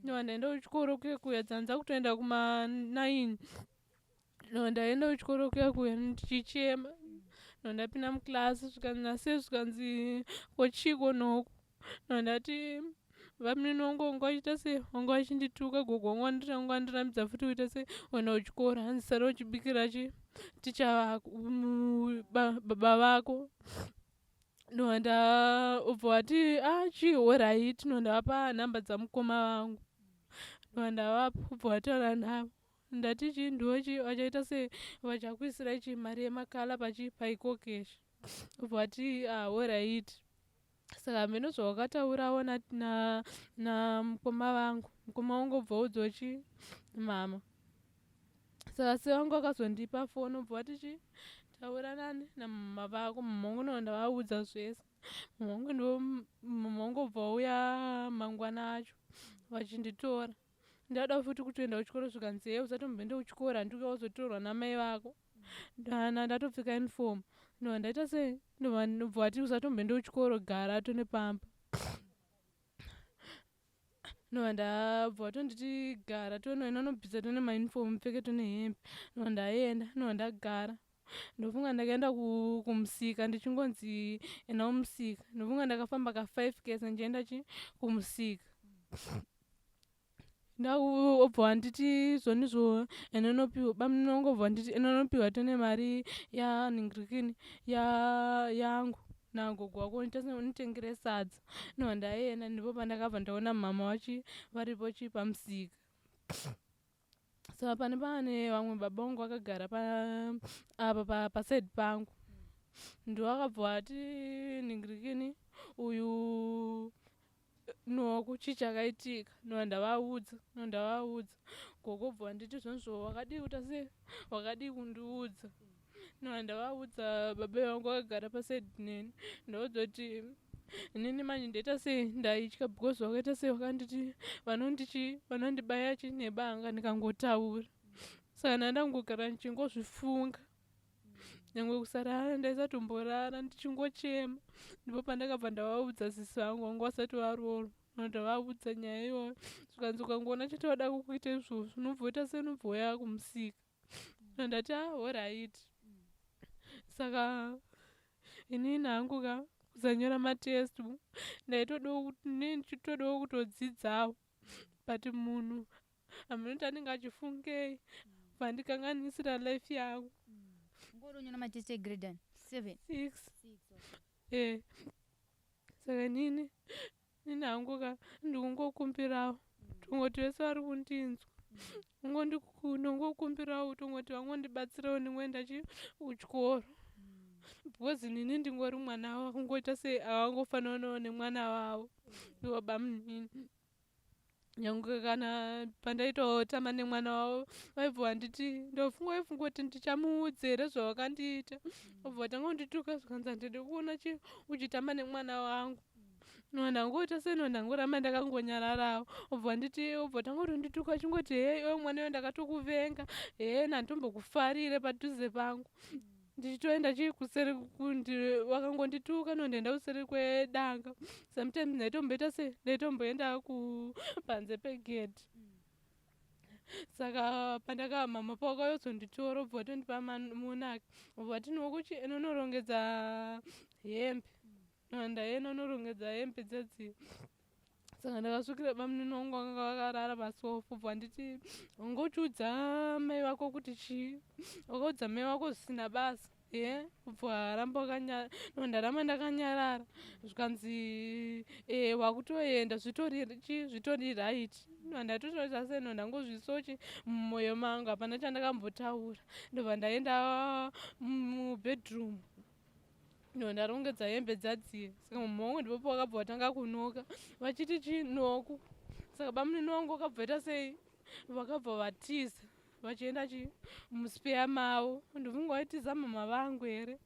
ndobva ndaenda kuchikoro kuye kuya dzanza kutoenda kuma 9 ndobva ndaenda kuchikoro kuya kuya ndichichema ndobva ndapinda muclass zvikanzi nasei zvikanzi ko chiiko noku ndobva ndati vamunini wangu wanga vachiita sei wanga vachindituka gogo wangu wanga vandirambidza futi kuita sei kuenda kuchikoro hanzi sara uchibikira chi ticha vako baba vako ndobva ndaobva wati ah chii horaiti ndobva ndavapa nhamba dzamukoma vangu ndobva ndavapa obva wataura navo ndati chii ndiwo chii vachaita sei vachakuisirai chii mari yemakala pachi paikokesh obva wati ah horaiti saka hameno zvawakataurawo namukoma vangu mukoma wangu obva waudzwa chii mama Saka se vangu vakazondipa foni obva vati chii taura nani namama vako mama vangu ndobva ndavaudza zvese mama vangu ndo mama vangu obva vauya mangwana acho vachinditora ndada futi kutoenda kuchikoro zvikanzi hee usatomboenda kuchikoro handikuya wazotorwa namai vako ndana ndatopfeka uniform ndobva ndaita sei ndobva vati usatomboenda kuchikoro gara tone pamba Ndobva ndabva vatonditi gara tonoenda unobvisa tone mauniform upfeke tone hembe. Ndobva ndaenda ndobva ndagara. Ndofunga ndakaenda kumusika ndichingonzi enda kumusika. Ndofunga ndakafamba ka five kese ndichienda chi kumusika. Obva wanditi zvonizvo enonopiwa bamunini wangu obva wanditi enonopiwa tone mari yanhingirikini yangu nagogo wako unitengere sadza. Ndobva ndaenda, ndipo pandakabva ndaona mama vachi varipo chi pamusika. Saka pane pane vamwe baba vangu vakagara apa pasaidi pangu, ndovakabva vati nhingirikini uyu Noku chii chakaitika. Ndobva ndavaudza, ndobva ndavaudza. Gogo obva vanditi zvonizvo wakadii kuita sei, wakadii kundiudza. Ndobva ndavaudza baba vangu vakagara pasaidi neni. Ndavaudza kuti inini manje ndoita sei, ndaitya because vakaita sei vakanditi vanondichi vanondibaya chi nebanga ndikangotaura. Saka ndandangogara ndichingozvifunga. Nyangwe kusarara ndaisatomborara ndichingochema. Ndipo pandakabva ndavaudza sisi vangu vanga vasati varoorwa. Ndavaudza nyaya iyoyo zvikanzi ukangoona chete vada kukuita izvozvo unobva waita sei, unobva wauya kumusika. Ndati ah horaiti. Saka inini hangu ka kusanyora matest ndaitodawo ndichitodawo kutodzidzawo but munhu hamunoti anenge achifungei vandikanganisira life yangu. Ngori unyora matest egrade ani? 7? 6. Eh. Saka inini nini hangu ka ndikungokumbirawo tongoti vese vari kundinzwa ndongokumbirawo tongoti vangondibatsirawo ndingoenda chi kuchikoro because nini ndingori mwana wavo kungoita sei avangofananawo nemwana wavo ivo bamunini. Nyangwe kana pandaitotamba nemwana wavo vaibva vanditi ndofunga waifunga kuti ndichamuudza here zvawakandiita. Obva vatanga kundituka zvikanzi handidi kuona chi uchitamba nemwana wangu. No ndangoita sei no ndangoramba ndakangonyararawo. Obva vanditi obva vatanga kutondituka vachingoti hee iwe mwana iwe ndakatokuvenga hee handitombokufarire padhuze pangu. Ndichitoenda chii kuseri vakangondituka no ndaenda kuseri kwedanga. Sometimes ndaitomboita sei ndaitomboenda panze pegedhi. Saka pandaka mama pavakazonditora obva vatondipa monaki obva vati nokuchi enonorongedza hembe. Ndaenda nonorongedza hembe dzedziya. Saka ndakasvikira bamunini vangu vanga vakarara pasofa obva vanditi wanga uchiudza mai vako kuti chii, wakaudza mai vako zvisina basa ye obva waramba wakanyarara. No ndaramba ndakanyarara zvikanzi e wakutoenda zvitori chii zvitori right. Ndatotoita sei no ndangozviisawo chi mumwoyo mangu hapana chandakambotaura. Ndobva ndaenda mubedroom no ndarongedza hembe dzadziya. Saka mumwe wangu ndipo pavakabva vatanga kunoka vachiti chii noku. Saka bamunini wangu vakabva vaita sei vakabva vatiza vachienda chi muspeya mavo. Ndofunga vaitiza mama vangu here.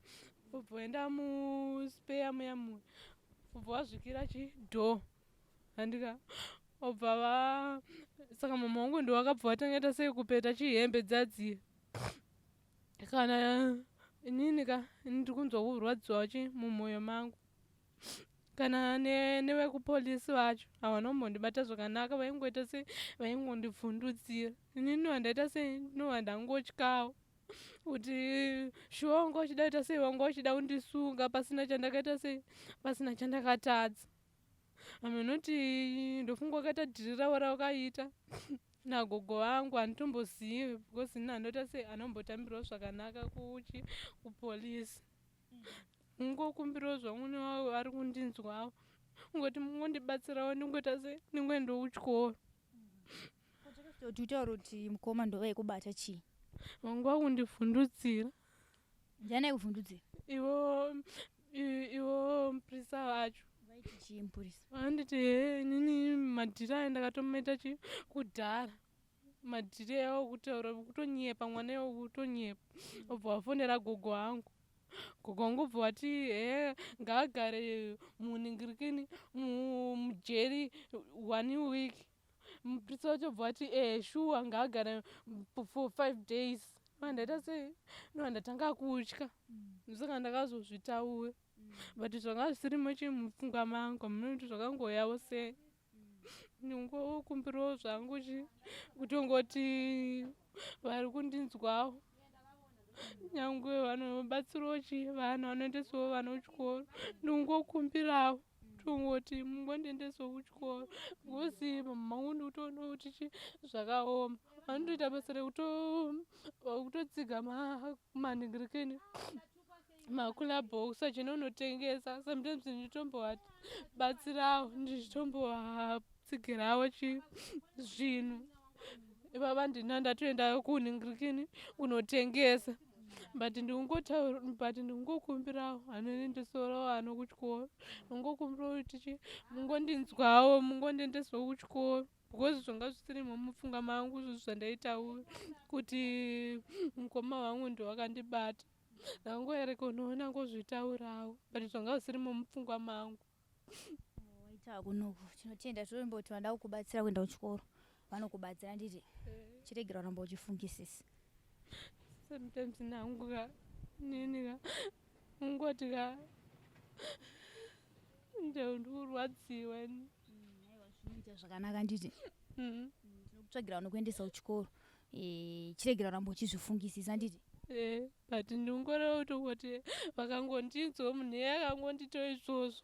Vobva vaenda muspeya muya muya vobva vazvikira chi door handika obva va saka mama vangu ndo vakabva vatanga sei kupeta chihembe dzadziya. Kana inini ka ndiri kunzwa kurwadziwa chi mumwoyo mangu. Kana nevekupolisi vacho havana kumbondibata zvakanaka vaingoita sei vaingondivhundutsira. Inini ndobva ndaita sei ndinobva ndangotyawo kuti shuwa wanga uchida kuita sei wanga uchida kundisunga pasina chandakaita sei pasina chandakatadza. Hamunoti ndofunga wakaita dhiri ravo ravakaita nagogo vangu handitombozivi because ini handoita sei anombotambirwa zvakanaka kuchi kupolisi. Mungokumbirawo zvangu nevavo vari kundinzwawo kungoti mungondibatsirawo ndingoita sei ndingoendawo kuchikoro. Kuti utaure kuti mukoma ndovaikubata chii? Vanga vakundivhundutsira. Ndiani aikuvhundutsira? Ivo ivo mupurisa vacho. Vaiti chii mupurisa? Vanditi hee inini madhiri aya ndakatomaita chi kudhara. Madhiri aya okutaura kutonyepa mwana iwo kutonyepa. Obva vafonera gogo vangu. Gogo vangu obva vati hee ngaagare muningirikini mujeri 1 week. Mupurisa wacho obva vati eh shuwa ngaagare for 5 days. Ndaita sei ndobva ndatanga kutya. Saka ndakazozvitaura. But zvanga zvisirimo chi mupfungwa mangu hameno kuti zvakangouyawo sei. Ndingokumbirawo zvangu chi kutongoti vari kundinzwawo nyangwe vanobatsirawo chi vana vanoendesawo vana kuchikoro ndingokumbirawo. Tongoti mungondiendesawo kuchikoro because mama vangu ndikutoona kuti chi zvakaoma. Vanotoita basa rekutotsiga manhingirikini macooler box achinonotengesa. Sometimes ndichitombovabatsirawo, ndichitombovatsigirawo chi zvinhu. Ivava ndina ndatoenda kunhingirikini kunotengesa, but ndingotaura, but ndingokumbirawo anondiendesawo vana kuchikoro. Ndingokumbirawo kuti chi mungondinzwawo, mungondiendesawo kuchikoro because zvanga zvisirimo mupfungwa mangu izvozvo zvandaitaura kuti mukoma wangu ndowakandibata. Ndangoereka unoona ngozvitaurawo, but zvanga zvisirimo mupfungwa mangu. Waita kunoku tinotenda. Tomboti vanoda kukubatsira kuenda kuchikoro vanokubatsira, nditi chiregera uramba uchifungisisa. Sometimes nangu ka nini ka ungoti ka ndikurwadziwa. Aiwa, zvinoita zvakanaka, nditi tinokutsvagira vanokuendesa kuchikoro. Chiregera uramba uchizvifungisisa, nditi. But ndingoreva kutongoti vakangondinzwa, munhu iye akangonditawo izvozvo,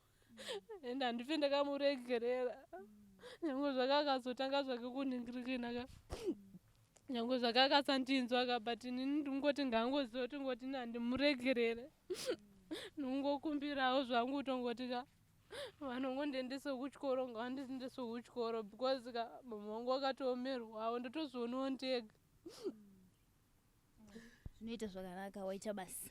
ende handifi ndakamuregerera, nyange zvake akazotanga zvake kunhingirikina ka, nyange zvake akasandinzwa ka, but inini ndingoti ngaangoziva kuti ngoti ini handimuregerere. Ndingokumbirawo zvangu kutongoti ka vanongondiendesa kuchikoro ngavandiendese kuchikoro because ka mama vangu vakatoomerwawo, ndotozvionawo ndega. Zvinoita zvakanaka, waita basi.